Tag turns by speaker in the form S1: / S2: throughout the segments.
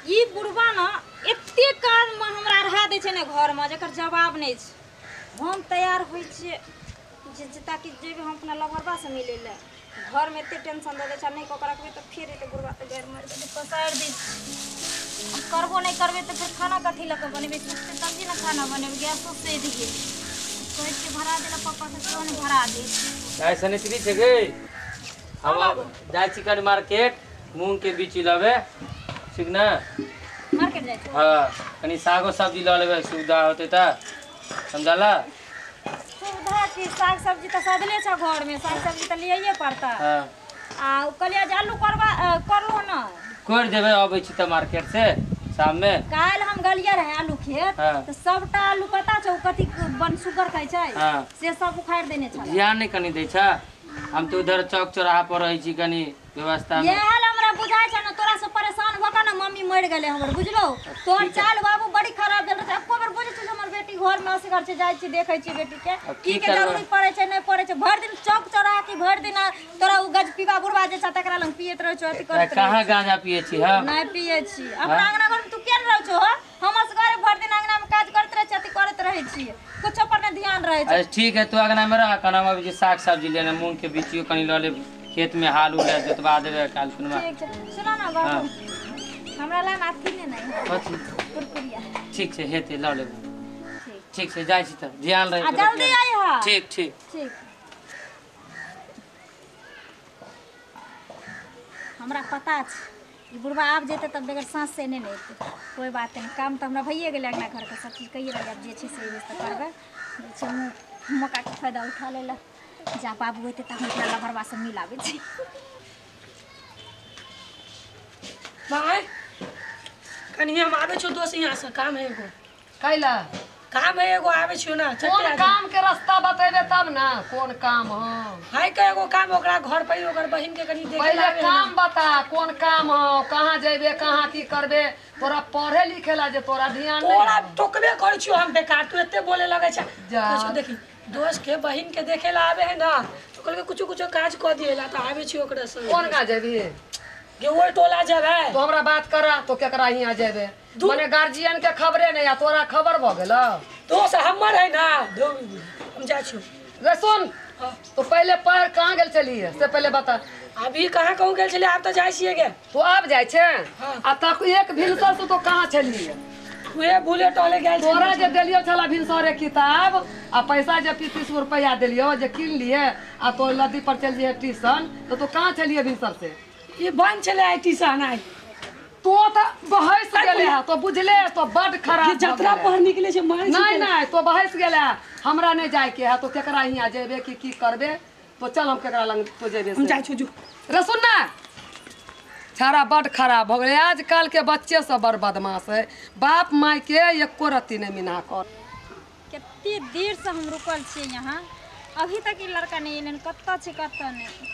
S1: ई बुढ़बा न एते काज में हमरा रहा दै छै ने घर में जकर जवाब नहीं छै। हम तैयार होइ छियै जे ताकि जेबै हम अपना लभरबा से मिलै लए। घर में एते टेंशन दऽ दै छै, नहीं कऽ के रखबै तऽ फेर एते बुढ़बा तऽ गैर मारि देतै, पसारि दै छै। करबो नहीं करबै तऽ फेर खाना कथी लऽ कऽ बनेबै? सुखतै तभी ने खाना बनेबै। गैसो सधि गेल, कहै छियै भरा देला पप्पा के, सेहो नहि भरा दै छै।
S2: आइ सनित्री छै गे, हम जाइ छी कनि मार्केट, मूँग के बीची लेबै, ठीक ने?
S1: मार्केट जाइ छी?
S2: हाँ, कनि सागो सब्जी लऽ लेबै, सुविधा होतै तऽ, समझला?
S1: सुविधा की, साग सब्जी तऽ सधले छै घर में, साग सब्जी तऽ लियैए पड़तै।
S2: हाँ।
S1: आ ओ कहलियै जे आलू करबा करलो ने?
S2: कोरि देबै, अबै छी तऽ मार्केट से शाम में।
S1: काल्हि हम गेलियै रहे आलू खेत।
S2: हाँ।
S1: तऽ सबटा आलू पता छौ कथी बनसुगर कहै छै?
S2: हाँ।
S1: से सब उखाड़ि देने छलै।
S2: ध्यान नहि कनि दै छ? हम तऽ उधर चौक चौराहा पर रहै छी कनि व्यवस्था में।
S1: इएह लए हमरा बुझाइ छै ने, तोरा से परेशान भऽ कऽ ने मम्मी मरि गेलै हमर, बुझलो? तोहर चाल बाबू बड़ी खराब भेल रहै छै। एको बेर बुझै छै हमर बेटी घर में असगर छै? जाइ छी देखै छी बेटी के,
S2: आब
S1: की
S2: की
S1: के
S2: करबै?
S1: जरूरी पड़ै छै नहि पड़ै छै। भरि दिन चौक चौराहा की भरि दिन तोरा ओ गजपीबा बुढ़बा जे छै तकरा लग पियैत रहै छौ, अथी करैत रहै।
S2: कहाँ गांजा पियै छी हम?
S1: नहि पियै छी। अपना अंगना घर में तू किया नहि रहै छौ? हो, हम असगरे भरि दिन अंगना में काज करैत रहै छी, अथी करैत रहै छियै, कुछो पर नहि ध्यान रहै छै।
S2: अच्छा ठीक है, तू अंगना में रह, कना हम अबै छी साग सब्जी लेने, मूँग के बिचियो कनि लऽ लेब, खेत में हाल उल है, जोतवा देबै काल्हि खुनमा।
S1: ठीक छै। सुनो ना बाबू, हमरा लए अथी ने नहि
S2: कथी?
S1: कुरकुरिया।
S2: ठीक छै, हेतै, लऽ लेबै।
S1: ठीक।
S2: ठीक छै, जाइ छी तऽ, ध्यान रहे।
S1: आ जल्दी अइहऽ।
S2: ठीक ठीक।
S1: ठीक। हमरा पता छै ई बुढ़बा आबि जेतै तब बगैर साँस से नहि ने एतै। कोइ बात नहि, काम तऽ हमरा भइए गेलै, अंगना घरके सब चीज कहिए रहलै। आब जे छै से तऽ करबै जे छै, मौकाके फायदा उठा लेलक। जा बाबू एतै तऽ हम अपना लभरबा से मिल आबै छी।
S3: माय, कनि हम आबै छियौ दोस्त यहाँ से, काम है एगो।
S4: कैला?
S3: काम है एगो, आबै छियौ ना।
S4: कोन काम के रास्ता बतेबे तब ना, कोन काम हो?
S3: है के एगो काम ओकरा घर पर ओकर बहिन के कनि देखे
S4: पहले
S3: आबे है ना।
S4: काम बता, कोन काम हो, कहाँ जेबे, कहाँ की करबे? तोरा पढ़े लिखे ला जे तोरा ध्यान नहीं
S3: तोरा
S4: हो।
S3: टोकबे करै छियौ हम बेकार, तू एते बोले लगै छै।
S4: जा।
S3: कहै छियौ देखी, दोस्त के बहिन के देखे ला आबे है ना, तो कहलकै कुछो कुछो काज कऽ दिएला, तऽ आबै छियौ ओकरा संग।
S4: कोन गाँव जेबी?
S3: गे ओहि टोला जेबै।
S4: तो हमरा बात करा, तो केकरा हियाँ जेबे? मने गार्जियन के खबरे नहीं आ तोरा खबर भ गेल?
S3: दोस्त हमर है ना, हम जाइ छियौ।
S4: रे सुन, तो पहले पढ़ कहाँ गेल छलियै से पहले बता।
S3: अभी कहाँ कहूँ गेल छलियै, आब तऽ जाइ छियै गे।
S4: तो आब जाइ छै?
S3: हाँ।
S4: आ तक एक भिनसर से तो कहाँ छलियै?
S3: उहे भूले टहले गेल छलियै।
S4: तोरा जे देलियो छला भिनसरे किताब आ पैसा जे 30 गो रुपया देलियो जे किन लिए आ तो लदी पर चल जइहे ट्यूशन, तो तू कहाँ छलियै भिनसर से?
S3: ई बंद छलै आइ ट्यूशन आइ।
S4: तो तऽ बहस गेले है, तो बुझले तो बड खराब
S3: ये जतरा
S4: भऽ गेलै।
S3: पर निकले छै मारै छै।
S4: नहीं नहीं, तो बहस गेले है, हमरा नहीं जाए के है, तो केकरा हियाँ जेबे कि की करबे? तो चल हम केकरा लग तो जेबे
S3: हम
S4: से।
S3: जाइ छियौ जो।
S4: रे सुन ना, छाड़ा बड खराब हो गेलै। आजकल के बच्चे सब बड़ बदमाश है, बाप माय के एको रत्ती नहीं मिना कर।
S1: कते देर से हम रुकल छियै यहाँ, अभी तक ई लड़का नहीं एलै, कतऽ छै कतऽ नहि।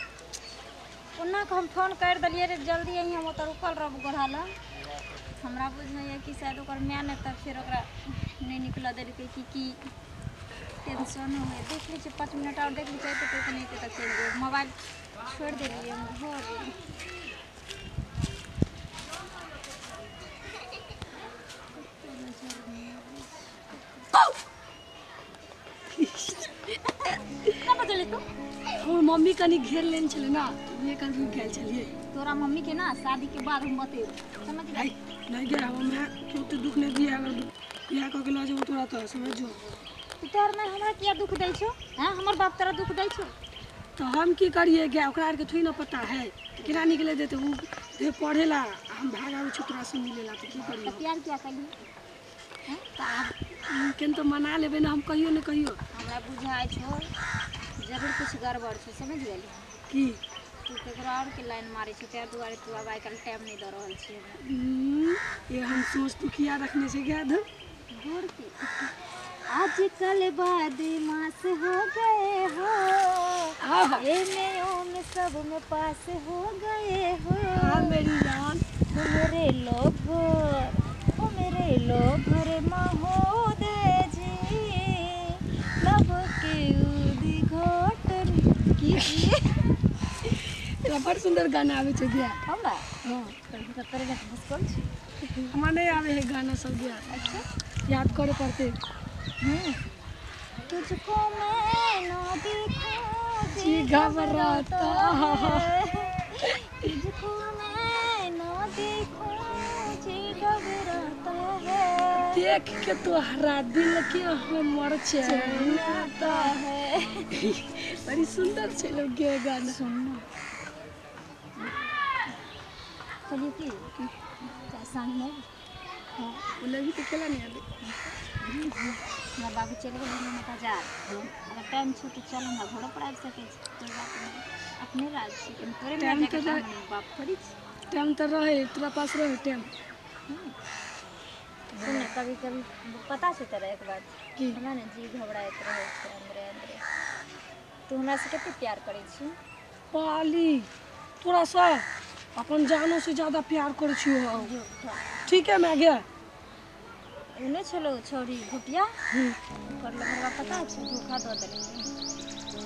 S1: ओना के हम फोन करि देलियै रे जल्दी अहीं, हम ओतऽ रुकल रहब गोढ़ा लग। हमरा बुझाइए कि शायद ओकर माय नहि तऽ फेर ओकरा नहि निकलऽ देलकै कि की टेंशन होइ। देख लै छियै 5 मिनट आओर देख लै छियै, अयतै तऽ नहि अयतै तऽ चलि जेबै। मोबाइल छोड़ि देलियै हम घर। कहाँ बजली तू?
S3: हमर मम्मी कनि घेर लेने छलै ना, उहे कनि रुकि गेल छलियै।
S1: तोरा मम्मी के ना शादी के बाद हम बतेबो, समझ गेली?
S3: नहीं नहीं गे, हमर माय के ओते दुख नहीं दिया, अगर बियाह कऽ के लऽ जेबो तोरा तऽ समझ जो।
S1: तू तोहर माय हमरा किया दुख दै छौ? हैं, हमर बाप तोरा दुख दै छौ?
S3: तऽ हम की करियै गे, ओकरा आरके थोड़ी ना पता है केना निकले देते। उ दे पढ़े ला, हम भाग आबै छी तोरा से मिले ला, तऽ की करियै?
S1: तऽ प्यार किया कयली?
S3: तऽ आब केन तऽ मना लेबै ना हम, कहियो ने कहियो।
S1: हमरा बुझाइ छौ जरूर कुछ गड़बड़ छौ, समझ गेली?
S3: की?
S1: तू केकरो और के लाइन मारै छौ, ताहि दुआरे तू आब आइ काल्हि टाइम नहि दऽ रहल छी हमरा।
S3: ये हम सोच तू किया रखने छै गे धर?
S1: दूर की आजकल बदमाश हो गए हो,
S3: आहा।
S1: एमे ओमे सब में पास हो गए हो।
S3: हाँ मेरी जान।
S1: ओ मेरे लोभर, ओ मेरे लोभर महोदय जी, लब के उद्घाटन कीजिए।
S3: तोरा बड़ सुंदर गाना आबै छै गे।
S1: हमरा?
S3: हाँ।
S1: तोरे जकाँ भुसकल छी।
S3: हमरा नहीं आवे है गाना सब गया।
S1: अच्छा
S3: याद करे पड़ते।
S1: तुझको मैं ना देखूं
S3: जी घबराता
S1: है, तुझको मैं ना देखूं जी घबराता है,
S3: देख के तोहरा दिल के हमर चैन आता
S1: है।
S3: बड़ी सुंदर छै लोग के गाना।
S1: सुनना चलिए कि साँझ में
S3: हाँ लगी तो केला नहीं आवे।
S1: हमरा बाबू चलि गेलै हन बाजार, अगर टाइम छौ तऽ चल हमरा घरो पर आबि सकै छी, कोइ बात नहि, अपने राज छी, तोरे
S3: टाइम
S1: में
S3: तऽ
S1: बाप थोड़ी छी।
S3: टाइम तऽ रहे तोरा पास रहे टाइम।
S1: सुन ने कभी कभी पता छै तोरा एक बात
S3: की?
S1: हमरा ने जी घबराइत रहै छै अन्दरे अन्दरे। तू हमरा से कते प्यार करै छी?
S3: पाली तोरा से अपन जानो से ज्यादा प्यार करै छियौ हम। ठीक है मैं गया।
S1: ओ नहि छलौ छौड़ी घुटिया, ओकर हमरा पता छै धोखा दऽ देलकै।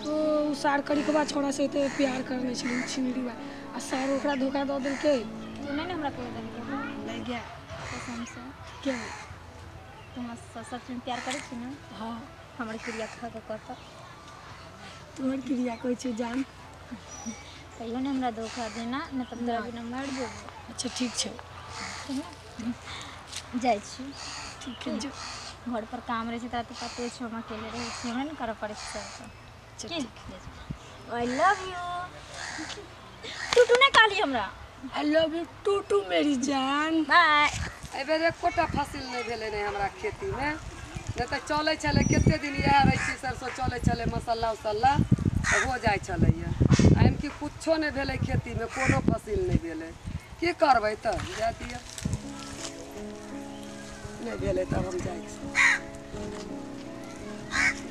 S3: ओ सार करिकबा छोड़ा से एते प्यार करने छलै छिनरीवा, आ सार ओकरा धोखा दऽ देलकै।
S1: तू नहि ने हमरा कहि देलकै?
S3: नहि गया
S1: कसम से।
S3: क्या?
S1: तू हमरा सचमे प्यार करै छी ने?
S3: हाँ।
S1: हमर क्रिया खा कऽ कहतऽ।
S3: तोहर क्रिया कहै छै जान।
S1: कहियो नहि हमरा धोखा देना, नहि तऽ तोरा बिना मरि जेबौ।
S3: अच्छा ठीक छै।
S1: जाइ छी।
S3: ठीक है जो।
S1: घर पर काम रहै छै तोरा तऽ पते छौ, हम अकेले रहै छी, हमरा ने करऽ पड़ै छै सबके।
S3: अच्छा
S1: की
S3: ठीक।
S1: I love you. टूटू नहि कहली हमरा।
S3: I love you too too मेरी जान।
S1: बाय।
S4: एहिबेर एकोटा फसिल नहि भेलै ने हमरा खेतीमे, नहि तऽ चलै छलै कते दिन इएह रैची सरसो चलै छलै, मसल्ला उसल्ला तऽ हो जाइ छलैए। एहिमे कि कुछो नहि भेलै खेतीमे, कोनो फसिल नहि भेलै। की करबै तऽ जाय दिअ, नहि भेलै तब हम जाइ छी।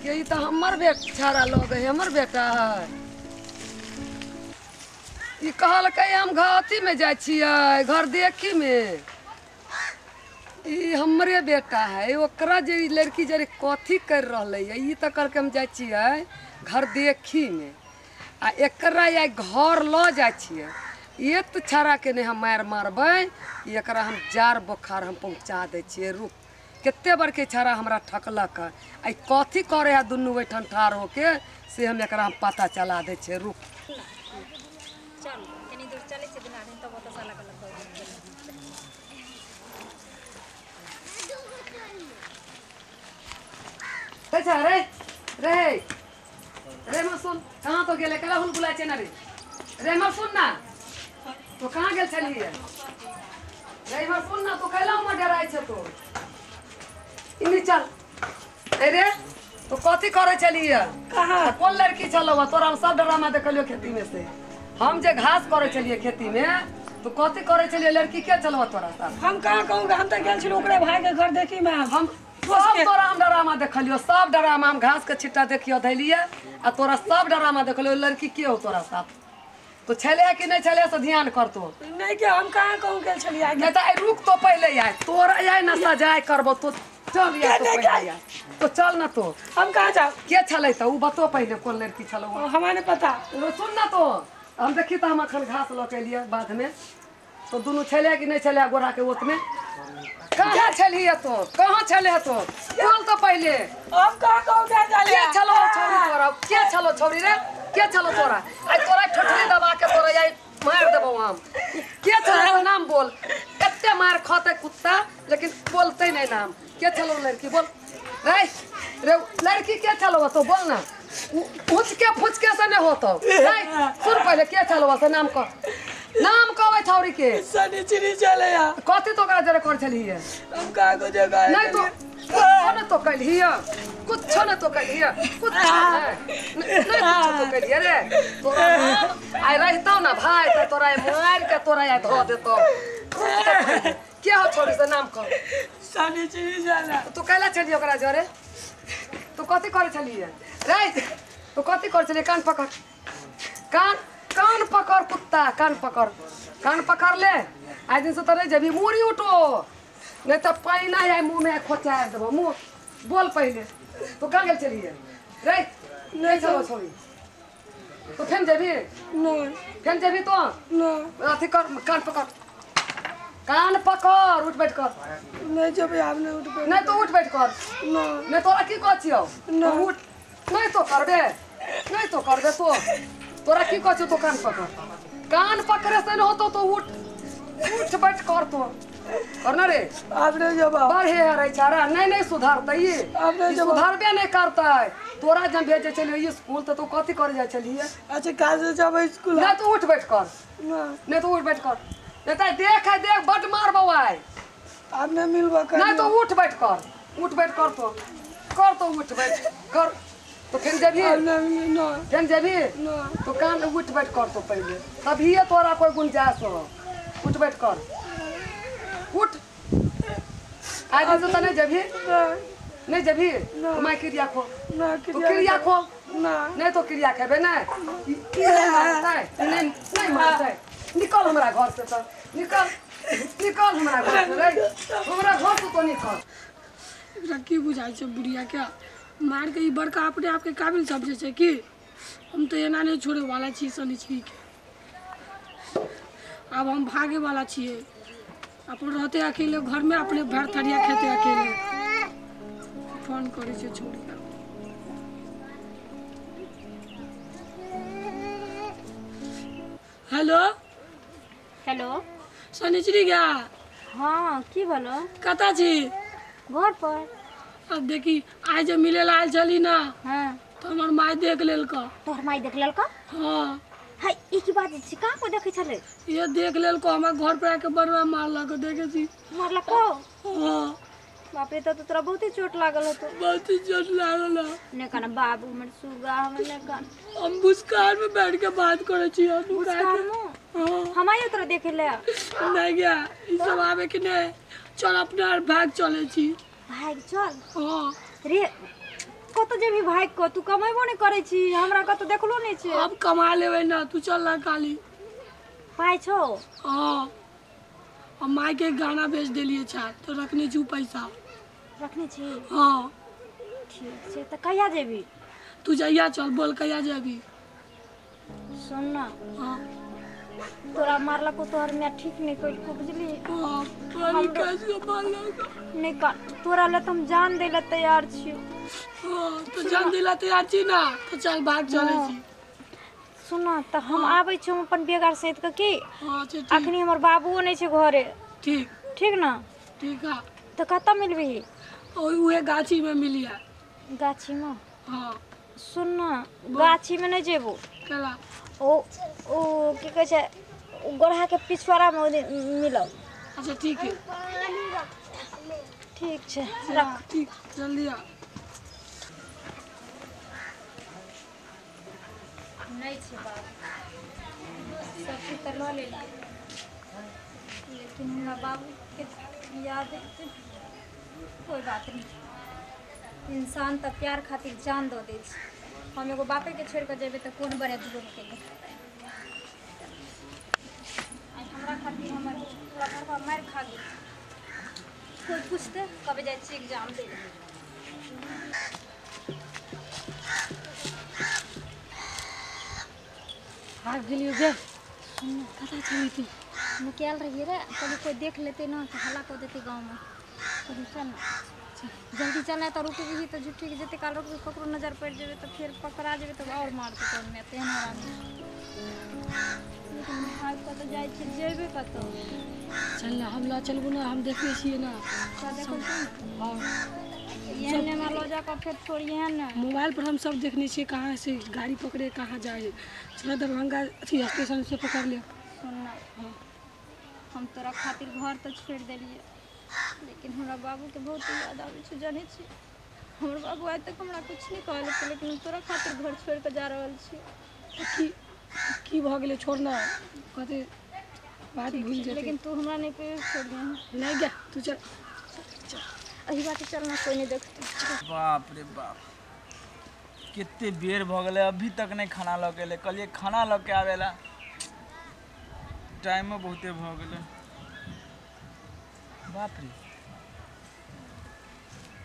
S4: गे ई तऽ हमर बेचारा लग है, हमर बेटा है। ई कहलकै हम घर अथीमे जाइ छियै, घर देखीमे। ई हमरे बेटा है, ओकरा जे ई लड़की जरे कथी कर रहलै है, ई तऽ कहलकै हम जाइ छियै घर देखीमे, आ एकरा आइ घर लऽ जाइ छियै। एक छड़ाके नहि हम मारि मारबै, एकरा हम जार बोखार हम पहुँचा दै छियै। रुक, कते बड़के छड़ा हमरा ठकलक है, आ ई कथी करै है दुनू ओहिठाम ठाढ़ होके, से हम एकरा हम पता चला दै छियै। रुक
S1: चल कनी दूर चलै छै दुनू आदमी, तब ओतऽ से अलग अलग हो जेतै।
S4: अच्छा रे रे रे मर सुन, कहाँ तो गेले? कला हुल बुलाय छै ना रे। रे मर सुन ना, तो कहाँ गेल छलियै? रे मर सुन ना, तो कैला उमर डराय छै तो? इन्नी चल। ए रे तो कथी करै छलियै?
S3: कहाँ?
S4: कोन लड़की छलौ? तोरा हम सब ड्रामा देखलियौ खेती में से। हम जे घास करै छलियै खेती में, तो कथी करै छलियै? लड़की के छलौ तोरा साथ?
S3: हम कहाँ कहूँगा, हम तऽ गेल छलहुँ ओकरे भाई के घर देखी में।
S4: हम सब तोरा हम डरामा देखलियो, सब डरामा हम घास के छिट्टा देखियो धैलिए, आ तोरा सब डरामा देखलियो। लड़की के हो तोरा साथ? तो छले कि नहीं छले से ध्यान कर तो।
S3: नहीं के हम कहाँ कहूँ गेल छलियै।
S4: नहीं तऽ रुक तो पहले आय, तोरा आय ना सजाय करबो तो। चल यार तो पहले आय, तो चल ना तो।
S3: हम कहाँ जाओ?
S4: के छलै तऽ उ बतो पहले, कोन लड़की छलौ?
S3: हमरा नहीं पता।
S4: सुन ना तो, हम देखी तऽ हम अखन घास लऽ के एलियै बाधमे, तो दुनू छलै कि नहीं छलै गोरा के ओतमे? कहाँ छलियै तो? कहाँ छलै तो? बोल तो पहले।
S3: हम कहाँ कहूँ गेल छलियै?
S4: के छलौ छौरी तोरा? के छलौ छौरी रे? के छलौ तोरा? आइ तोरा ठोठरी दबा के तोरा आइ मारि देबौ हम। के छलौ नाम बोल। कते मार खतै कुत्ता, लेकिन बोलतै नहीं नाम। के छलौ लड़की बोल। रे रे लड़की के छलौ तो बोल ना। फुचके फुचके से नहीं होतो। नहीं सुन पहले, के छलौ से नाम कह। नाम कहबै छौरी के।
S3: सनिचरी चले या।
S4: कथी तो ओकरा जरे कर छलियै?
S3: हम कहाँ को जगह
S4: नहीं तो कुछो नहीं तो कलिए, कुछो नहीं तो कलिए, कुछो नहीं कुछो तो कलिए रे। तोरा आइ रहितौ ना भाई तऽ तोरा मारि के तोरा आइ धऽ देतौ। के हो छौरी से नाम कह।
S3: सनिचरी चले।
S4: तू कैला छलियै ओकरा जरे? तू कथी करै छलियै रे? तू कथी करै छलियै? कान पकड़, कान कान पकड़ कुत्ता, कान पकड़, कान पकड़ ले। आइ दिन से तऽ नहीं जेबही, मूड़ी उठो, नहीं तऽ पानि आइ मुँह में खोचा देबो। मुँह बोल पहले, तू कहाँ गेल छलियै रे? नहीं चलो छोड़ी, तो फेन जेबही?
S3: नहीं।
S4: फेन जेबही तो?
S3: नहीं।
S4: अथी कर, कान पकड़, कान पकड़ उठ बैठ कर।
S3: नहीं जब आब नहीं उठ बैठ।
S4: नहीं तो उठ बैठ कर।
S3: नहीं
S4: नहीं तोरा की कहै छियौ? उठ नहीं तो करबे, नहीं तो करबे तो तोरा की कहै छियौ? तो कान पकड़, कान पकड़े से न होतो तो उठ उठ बैठ कर। तो करना रे
S3: आब नहीं जब
S4: बढ़े है चारा। नहीं नहीं सुधरतै, सुधरबे नहीं करतै। तोरा जब भेजे छलियै स्कूल तो तू कथी करे जाइ छलियै?
S3: अच्छा काज से जब स्कूल।
S4: नहीं तो उठ बैठ कर, नहीं तो उठ बैठ कर। नहीं तो देख है देख बड मारबौ आइ।
S3: आब नहीं मिलबो कर।
S4: नहीं तो उठ बैठ कर, उठ बैठ कर तो कर तो उठ बैठ कर तो फिर जेबही? फिर जेबही तो कान उठ बैठ कर तो पहले, तभी तोरा कोई गुंजाइश हो। उठ बैठ कर, उठ। आज दिन से तो नहीं जेबही, नहीं जेबही। तो माय क्रिया खो, तो क्रिया खो। नहीं तो क्रिया खेबे नहीं, नहीं नहीं मारतै। निकल हमरा घर से, तो निकल निकल हमरा घर से रे, हमरा घर से तो निकल।
S3: एकरा की बुझाइ छै बुढ़िया के मार के? ई बड़का अपने आप के काबिल समझै छै कि हम तो एना नहीं छोड़े वाला छी शनिचरी के। अब हम भागे वाला छियै। अपन रहते अकेले घर में, अपने भर थरिया खेते अकेले। फोन करै छै छोड़ी के। हेलो
S1: हेलो
S3: शनिचरी गा।
S1: हाँ की बोलो?
S3: कतऽ छी?
S1: घर पर।
S3: अब देखी आइ जे मिले ला आयल छली ना।
S1: हाँ
S3: तो हमर माय देख लेलको।
S1: तोहर माय देख लेलको?
S3: हाँ।
S1: हाय ई की बात छै? कहाँ को देखै छलै?
S3: ये देख लेलको, हमरा घर पर आके बड़वा मारलको। देखे छी
S1: मारलको?
S3: हाँ।
S1: बाप रे, तो तोरा बहुते चोट लागल होतो।
S3: बहुत चोट लागल हो।
S1: ने कान बाबू हमर सुगा हमर ने कान।
S3: हम बुसकार में बैठ के बात करै छी।
S1: बुसकार में?
S3: हाँ।
S1: हम आइयो तोरा देखे ले।
S3: नहीं गया ई सब आबे के नहीं। चल अपना भाग चले छी।
S1: भाग चल?
S3: हाँ।
S1: रे कत जेबही भाग के? तू कमेबो नहीं करै छी, हमरा कत देखलो नहीं छै।
S3: अब कमा लेबै ना, तू चल ना काली।
S1: पाइ छौ?
S3: हाँ। हम माय के गाना बेच देलियै छा तो रखने छी पैसा।
S1: रखने छी?
S3: हाँ।
S1: ठीक छै, त कहिया जेबही?
S3: तू जहिया चल बोल कहिया जेबही।
S1: सुन ना।
S3: हाँ।
S1: तोरा मारलको तोहर माय ठीक नहीं कइलको बुझली।
S3: हाँ बड़ी कैसे मारलको।
S1: नहीं का तोरा ले त हम जान दै ले तैयार छियौ।
S3: हाँ तो जान दिला तैयार छी ना तो चल भाग चले छी।
S1: सुन ना त हम आबै छी अपन बेगार सहित के की।
S3: हाँ ठीक।
S1: अखनी हमर बाबूओ नहीं छै घरे।
S3: ठीक
S1: ठीक ना?
S3: ठीक है।
S1: तो कतऽ मिलबही?
S3: उहे गाछी में मिलिया।
S1: गाछी में?
S3: हाँ।
S1: सुन ना गाछी में नहीं जेबो।
S3: केला?
S1: ओ ओ की कहै छै गोरहा के पिछवाड़ा में मिलब।
S3: अच्छा ठीक है।
S1: ठीक छै रख।
S3: ठीक जल्दी आ।
S1: नहीं छै बाबू सब चीज तऽ लऽ लेलियै, लेकिन हमरा बाबूके याद एतै। कोई बात नहीं, इंसान तऽ प्यार खातिर जान दऽ दै छै। हम एगो बापेके छोड़ि कऽ जेबै तऽ कोन बड़े जुर्म केलियै। आइ हमरा खातिर हमर पूरा घरवा मारि खा गेल। कोइ पूछतै कब जाइ छी एग्जाम दै लए।
S3: भाग गेलियो गे। कतऽ छली तू?
S1: नुकायल रहियै रे, कभी कोई देख लेते ना तो हल्ला कऽ देतै गाँवमे। कभी चल ना जल्दी चल, नहीं तो रुकबही तो झूठी के जते काल रुकबही ककरो नजर पड़ि जेबै तऽ फेर पकड़ा जेबै तऽ आओर मारतै तोहर तेहन हरामी। लेकिन भागि कऽ तऽ जाइ छी, जेबै कतऽ?
S3: चल ना हम लऽ चलबू ना, हम देखने छियै ना।
S1: हाँ एहन हमरा लऽ जाकऽ फेर छोड़िहे ने।
S3: मोबाइल पर हम सब देखने छियै कहाँ से गाड़ी पकड़े कहाँ जाए। चल दरभंगा अथी स्टेशन से पकड़ ले।
S1: सुन ना हम तोरा खातिर घर तऽ छोड़ि देलियै, लेकिन हमरा बाबूके बहुत याद आबै छै। जानै छी हमर बाबू आइ तक हमरा कुछ नहीं कहलकै, लेकिन हम तोरा खातिर घर छोड़ि कऽ जा रहल छी।
S3: की की भऽ गेलै? छोड़ ना कते बात भूल जेतै।
S1: लेकिन तू हमरा नहीं कहियो छोड़ दिहे।
S3: नहीं गे तू चल चल
S1: एही बात चल ना, कोई नहीं देखतै।
S5: बाप रे बाप कते बेर भऽ गेलै अभी तक नहीं खाना लऽ के एलै। कहलियै खाना लऽ के आबे ला, टाइमो बहुते भऽ गेलै। बाप रे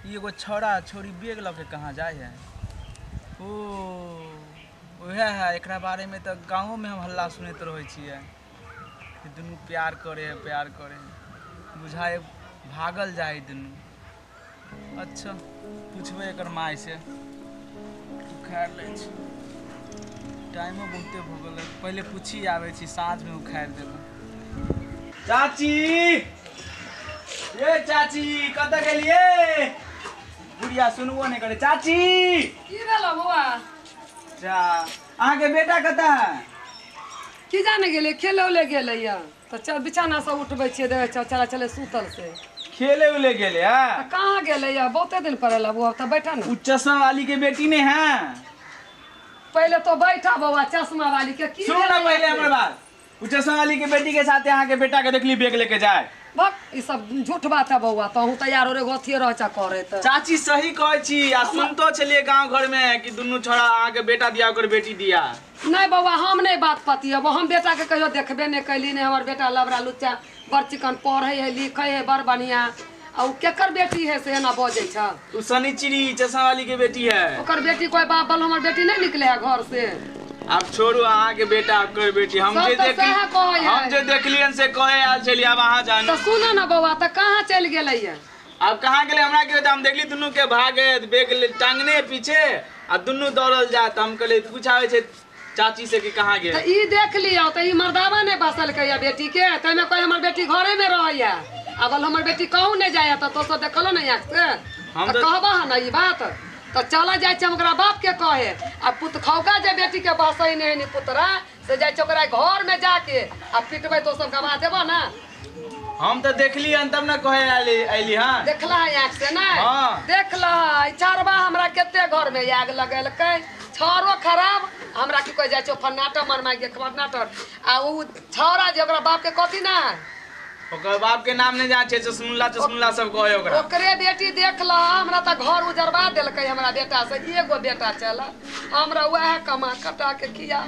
S5: ई एगो छौड़ा छौड़ी बैग लऽ के कहाँ जाइ है? ओ उएह है, एकरा बारे में तऽ गाँवोमे हम हल्ला सुनैत रहै छियै कि दुनू प्यार करे है प्यार करे है। बुझाए भागल जाए दुनू। अच्छा पूछबै एकर माय से, उखाड़ि लै छी। टाइमो बहुते भऽ गेलै, पहिले पूछी आबै छी, साँझमे उखाड़ि देबै। चाची ये चाची कतऽ गेलियै? बुढ़िया सुनबो नहि करे। चाची
S4: की भेलो बौआ?
S5: जा अहाँके बेटा कतऽ है?
S4: की जाने गेलै, खेले उले गेलै या तऽ चल बिछाना से उठबै छियै, देखै छौ चला चले सुतल से
S5: खेले उले गेलै है।
S4: कहाँ गेलै या, बहुते दिन पर एला बौआ, तऽ बैठा ना।
S5: उ चश्मा वाली के बेटी ने है।
S4: पहले तो बैठा बौआ, चश्मा वाली के की
S5: सुन ना पहले हमर बात। उ चश्मा वाली के बेटी के साथे अहाँ के बेटा के देखली बैग लेके जाए।
S4: भक ई सब झूठ बात है बौआ, तहु तैयार हो रे अथिए रह चा करे त।
S5: चाची सही कहै छी, आ सुनतो छलियै गांव घर में कि दुनू छोड़ा अहाँ के बेटा दिया ओकर बेटी दिया।
S4: नहीं बौआ हम नहीं बात पतियब, हम बेटा के कहियो देखबे नहीं कैली, नहीं हमर बेटा लबरा लुच्चा बड़ चिकन पढ़े है लिखे है बड़ बढ़िया। आ उ केकर बेटी है से एना बजै छ?
S5: उ शनिचरी चश्मा वाली के बेटी है।
S4: ओकर बेटी कोई बाप बल हमर बेटी नहीं निकले है घर से।
S5: अब छोड़ू अहाँ के बेटा ओकर बेटी, हम जे देखली हम जे देखलियन से कहे आयल छलियै, अब अहाँ जानू।
S4: त सुन ना बौआ, त कहाँ चलि गेलै?
S5: अब कहाँ गेलै हमरा के, हम देखली दुनू के भागे बैग टांगने पीछे आ दुनू दौड़ल जात। हम कहलियै पूछाबै छै चाची से कि कहाँ गेल।
S4: त ई देख लियौ त ई मर्दावा नहीं बसलकै या बेटी के, तैमे कोई हमर बेटी घरे में रहैया, अब हमर बेटी कहूँ नहीं जाए त तो सब देखलो नहीं आँख से। हम त कहबा ना ई बात त चला जाय छै ओकरा बाप के कहे। आ पुत खौका जे बेटी के बसै नहीं नि पुतरा से जाय छै ओकरा घर में जाके आ पिटबै तो सब गवा देबो ना।
S5: हम त देखली हन तब ना कहे आइली। हां
S4: देखला है आँख से ना? हां देखला। चारबा हमरा कते घर में आग लगेलकै, छरो खराब हमरा की कह जाय छै फन्नाटा मरमा के फन्नाटर। आ उ छौरा जे ओकरा बाप के कथी ना,
S5: ओकर बाप के नाम नहीं जान छै, चश्मुल्ला चश्मुल्ला सब कहे ओकरा।
S4: ओकरे बेटी देख ल, हमरा त घर उजरवा देलकै हमरा बेटा से। एगो बेटा चल हमरा वएह कमा कटा के खिया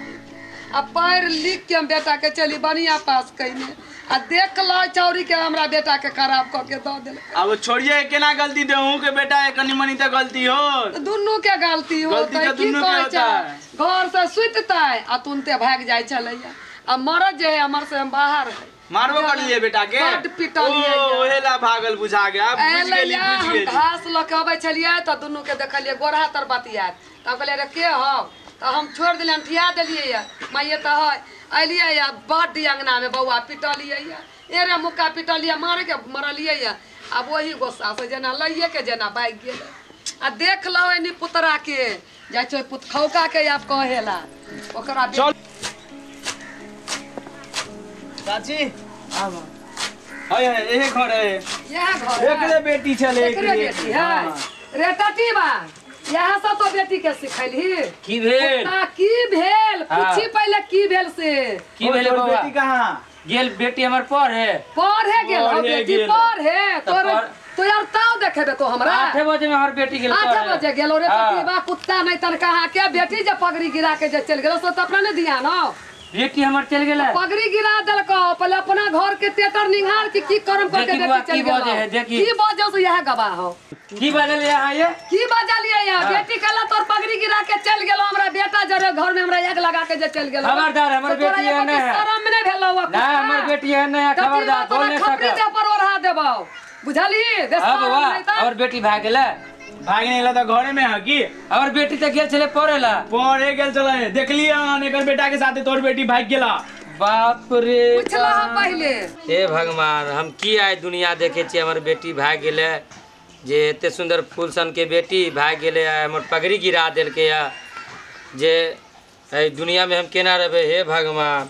S4: आ पढ़ लिख के हम बेटा के चली बढ़िया पास कइने, आ देख ल चौरी के हमरा बेटा के खराब क के द देलकै।
S5: अब छोड़िए केना गलती देहू के बेटा है, कनी मनी त गलती हो,
S4: दुनू के गलती हो। त की कहै छै घर से सुततै आ तुनते भाग जाय छलैया, आ मरद जे है हमर से हम बाहर है।
S5: मारबो कर लिए बेटा के,
S4: बड पिटलियै,
S5: ओहेला भागल बुझा गया। बुझ गेली बुझ गेली।
S4: घास ल के अबै छलियै त दुनू के देखलियै गोरहा तर बतियात, तब कहलियै रे के हौ, त हम छोड़ देलियै, ठिया देलियै माइये त है। अलियै या बड अंगना में बौआ पिटलियै, एरे मुक्का पिटलियै, मारे के मरलियै। आब वही गुस्सा से जेना लइये के जेना भागि गेलै। आ देख लो एनी पुतरा के जाइ छै पुतखौका के आब कहेला ओकरा।
S5: चाची आब हाय हाय एहे घर है,
S4: यह घर
S5: एकरे बेटी छले,
S4: एकरे बेटी है रे टटीबा। यह सब तो बेटी के सिखैली।
S2: की भेल
S4: की भेल पूछी पहले की भेल से
S2: की भेल बौआ?
S5: बेटी कहाँ
S2: गेल? बेटी हमर पढ़े
S4: पढ़े गेल हो, बेटी पढ़े। तोर तो यार ताव देखेबे तो हमरा
S2: 8 बजे में हमर बेटी गेल।
S4: 8 बजे गेल रे टटीबा, कुत्ता नहीं तनका के बेटी जे पगड़ी गिरा के जे चल गेल से त अपना नहीं ध्यान हो।
S2: बेटी हमर चल गेलै,
S4: पगड़ी गिरा देलको। पहले अपना घर के तेतर निहार के की कर्म करके बेटी चल गेल। की बजे से यह गवाह हो?
S2: की बजल यहाँ ये?
S4: की बजलिए यहाँ? बेटी कहला तोर पगड़ी गिरा के चल गेलो, हमरा बेटा जरे घर में हमरा आग लगा के जे चल गेलो।
S2: खबरदार हमर बेटी है नहीं है,
S4: शरम नहीं भेलो
S2: ना हमर बेटी है नहीं है। खबरदार बोल नहीं
S4: खपरी
S2: सके
S4: दे पर ओढ़ा देबो, बुझली?
S2: अब वाह और बेटी भाग गेलै,
S5: भागने गेला त घरे में है की?
S2: और बेटी त गेल छले पढ़ेला,
S5: पढ़े गेल छले। देखलियै हन एकर बेटा के साथे तोर बेटी भाग गेला।
S2: बाप रे
S4: पूछला पहले।
S2: हे भगवान हम की आइ दुनिया देखे छी, हमर बेटी भाग गेलै, जे एते सुंदर फूल सन के बेटी भाग गेलै, हमर पगड़ी गिरा देलकै जे एहि दुनिया में हम केना रहबै। हे भगवान